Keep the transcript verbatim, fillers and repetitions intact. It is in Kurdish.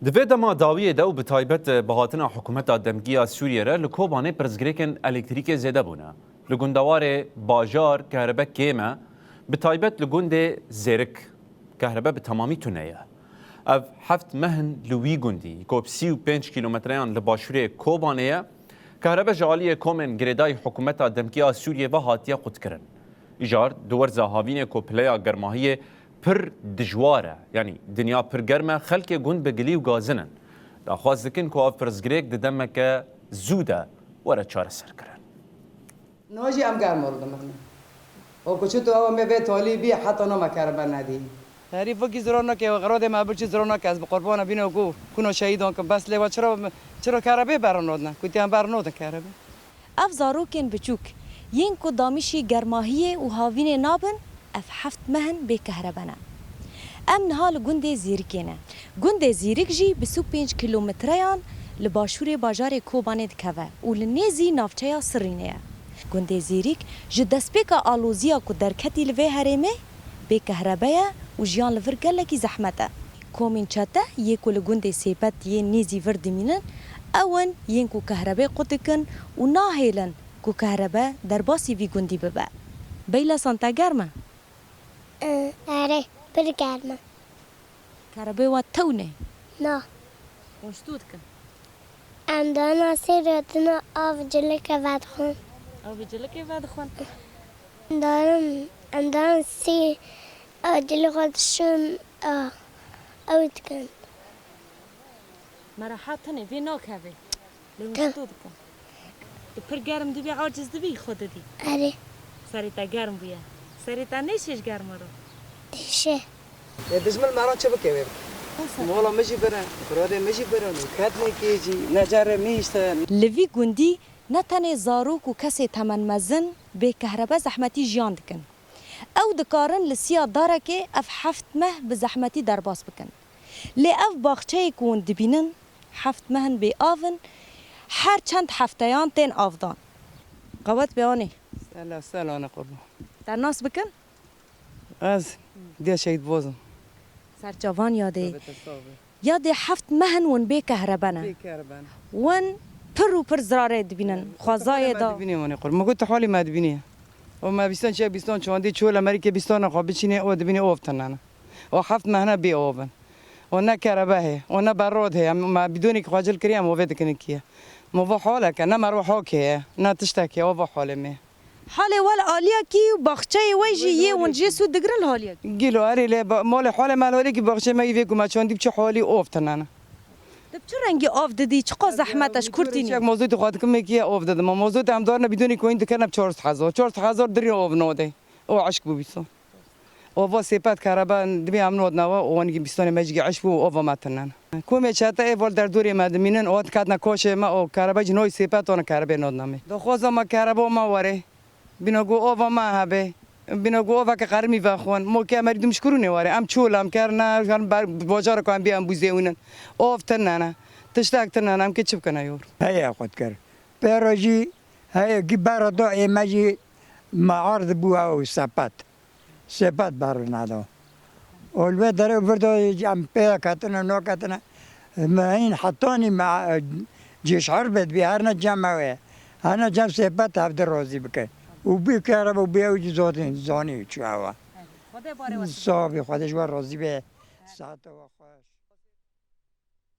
Di vê dema dawiyê de û bi taybet bi hatina hikûmeta demkî ya Sûriyê re li Kobanê pirsgirêkên elektrîkê zêde bûne. Li gundewarê bajar kehrebe kêm e, bi taybet li gundê Zêrik kehrebe bi temamî tune ye. Ev heft meh in li wî gundî, ku bi sî û pênc kîlometreyan li başûrê Kobanê ye, kehrebe ji aliyê komên girêdayî hikûmeta demkî ya Sûriyê ve hatiye qutkirin. Îcar di werza havînê ku pileya germahiyê pir dijwar e, yanî dinya pir germ e, xelkê gund bi gilî û gazin in. Daxwaz dikin ku ev pirsgirêk di demeke zû de were çareserkirin. Niha jî em germ û rûdin mexne. O ku çi tu ew me vê talî bî, heta name kerebe nedî. Herî vekî zira nake, xerodê me bir çi zira nake, ez bi qurbana bîne ku kuno şehîdan kim. Bes lê we çira, çira kerebe bernodne? Ku tiyan bernodin kerebe. Ev zarokên biçûk, yên ku damîşî germahiyê û havînê nabin, ev heft meh in bê kehrebe ne. Em niha li gundê Zîrikê ne. Gundê Zîrik jî bi sî û pênc kîlometreyan li başûrê bajarê Kobanê dikeve û li nêzî navçeya Sirînê ye. Gundê Zîrik ji destpêka aloziya ku derketî li vê herêmê bê kehrebe ye û jiyan li vir gelekî zehmet e. Komên çete yê ku li gundê Sêpet yên nêzî vir dimînin, ew in yên ku kehrebê qut dikin û nahêlin ku kehrebe derbasî vî gundî bibe. Beylesan, te germ e? Erê, pir germ e. Kerebê we tewn e? Na. Hûn çi dikin? Em dana sêr hatina av cilike vedixwin. Avê cilike vedixwin. Em darin, em darin sêr a cilike dişin a ew dikin. Me re hat tenê vê nakeve. Lê hûn çi dikin? Tu pir germ dibî, aciz dibî, xwe didî. Erê. Serê te germ bûye. Serê te nêşêş germa re. Dişe. Ê dijmin me re çi bike wê bike. Mola min jî birin, birodê min jî birin û kednekê jî necerê min îşte. Li vî gundî ne tenê zarok û kesê temenmezin bê kehrebe zehmetî jiyan dikin. Ew dikarin li siya darekê ev heft meh bi zehmetî derbas bikin. Lê ev baxçeyê ku hûn dibînin, heft meh in bê av in, her çend hefteyan tên avdan. Qewet be anê. Sela, sela ne qurban. Te nas bikin? Ez diya Şehîd Boz im. Serçavan yadê. Tövbe te sax be. Yadê heft meh in hûn bê kehrebe ne. Bê kehrebe ne. Hûn pir û pir zirarê dibînin. Xwezayê da. Dibînî hûn ê qurban. Min got tu halî me dibînî. O me bîstan çiya bîstan çandî çol Amerîkê bîstana xwe biçînê o dibînî ov tune ne. O heft mehne bê ov in. O ne kerebe heye, o ne berrod heye. Em, me bîdonekî xwe cil kiriye, em ovê dikin kiye. Mova haleke, ne merva hakê ye, ne tiştekê, ova halê me. Halê we li aliyekî û baxçeyê we jî yê hûn jê sûd digirin li haliyekî. Gîlo erê lê ba-, malê halê me li halekî baxçeyê me yî vê ku me çandî bi çi halî ov tune ne. Di bi çi rengî av didî, çiqas zehmet e, ji kurtî nî. Çek mozotê xwe dikim me kiye ov didim. Mozotê em darine bîdonekî wayîn dikirine bi çar sed hezar. Çar sed hezar dirî ov nodê. O eşk bû bîso. Ova sêpet kerebe dibî em nodnawa û wanî bîstanê me jî eş bû û ova me tinen. Komê çete ê vol derdorê me dimînin û diketine koşê me û kerebe jî noy sêpet wana kerebê nodna me. Daxwaza me kerebe me were. Bîna ku ova me hebe. Bîna ku ova ke qerimî vexwin. Mo ke merî dimşkurûnê were. Em çol em kerine, em ber-, bajarê ku em bî em bûzêwînin. Ov tinene. Tiştek tinene. Em ke çi bikine yor? Heye xwe dikir. Pêro jî heye ki bera do ê me jî me ard bû ew sepet. Sêpet berû nado. Û li wê derê vir do em pê ketine, no ketine. Me hîn hetanî me, e, cêşher bê dibî, herne cem ew ê. Herne cem sêpet hevdi rozî bike. Û bî kerebe û bî ew jî zotîn, zanî çû ewa. Xwedê barê we. Sabî, Xwedê ji we razî be. Saete we xweş.